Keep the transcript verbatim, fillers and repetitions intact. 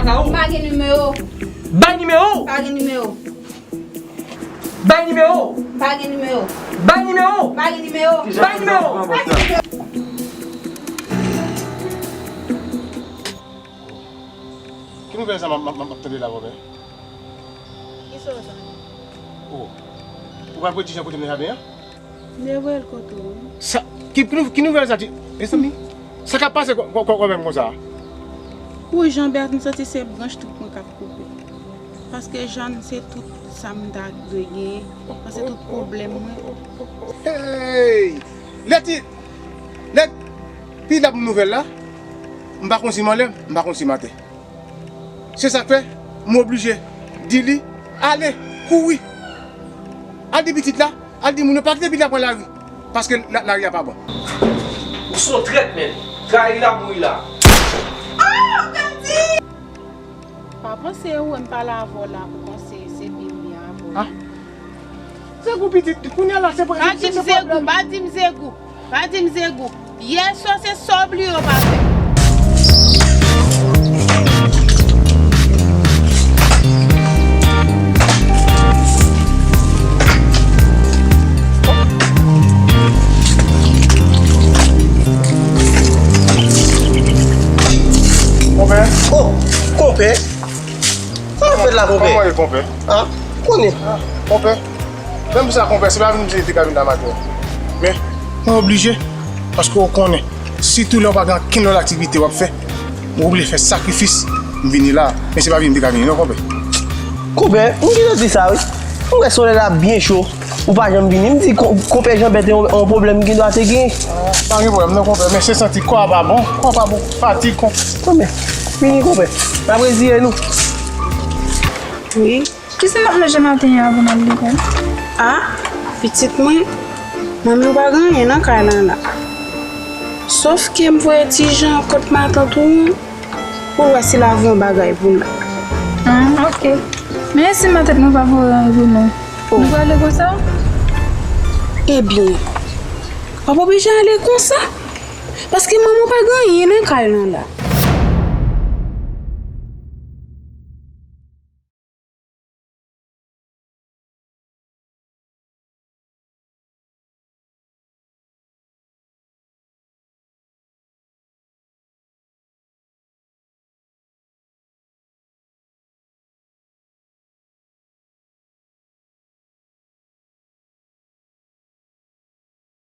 Sa ou? M pa gen nimewo. Bay nimewo! M pa gen nimewo. Bay nimewo! M pa gen nimewo. Bay nimewo! M pa gen nimewo. Bay nimewo! M pa gen nimewo. Ki nouvèl sa m ap, m ap, m ap tande la, bòbè? Ki sa w tande? Oh. Ou pral pran Tijan kote m nan jaden an? M te voye l kote w, wi. Sa, ki, ki nou-, ki nouvèl sa, ti, mezanmi? Sa k ap pase kò, kò, kò, kò menm konsa? Pou Jean Bert, m santi se branch twoup mwen k ap koupe. Paske Jeanne se tout sa m ta dwe genyen. Paske tout pwoblèm mwen. Hey! Lè ti, lè pi la pou nouvèl la, m pa konn si m anlè, m pa konn si m atè. Se sa k fè, m oblije di li, ale, kouri. Al di pitit la, al di moun yo pa kite pitit la pran lari. Paske la, lari a pa bon. Ou se yon trèt, men. Trayi la, mouri la. Pa panse ou wè m pale avè w la pou panse se bebe avè w. Ah. Zegou pitit, kounye a la se pa. Pa di m zegou, pa di m zegou. Pa di m zegou. Yè swa se sa w bliye w pa fè. Konpè. Oh, konpè. Sa w ap fè la, konpè? Kòman w ye, konpè? Ah, konnen. Konpè, menm sa, konpè, se pa vin m te ka vin la maten. Men, mwen oblije, paske w konnen, sitou lè w pa gen ankenn lòt aktivite w ap fè, mwen oblije fè sakrifis, m vini la. Men se pa vin m te ka vini, non, konpè. Konpè, m gentan di sa, wi. M wè solèy la ap byen cho. Ou pa janm vini. M di, ko-, konpè Jean Bert, yon, yon pwoblèm gen dwa te gen. Pa gen pwoblèm, non, konpè, men se santi kò a pa bon. Kò a pa bon. Fatig, konpè. Konpè, vini, konpè. N ap reziye nou. Wi. Kisa n ap manje maten an avan n al lekòl? Ah, pitit mwen, manmi w pa gen anyen nan kay lan la. Sòf ke m voye Tijan kot matant ou an pou l wè si l a voye yon bagay pou nou. Ah, ok. Men si matant mwen pa voye anyen pou nou, nou prale konsa? Ebyen, w ap oblije ale konsa. Paske manman w pa gen anyen nan kay lan la.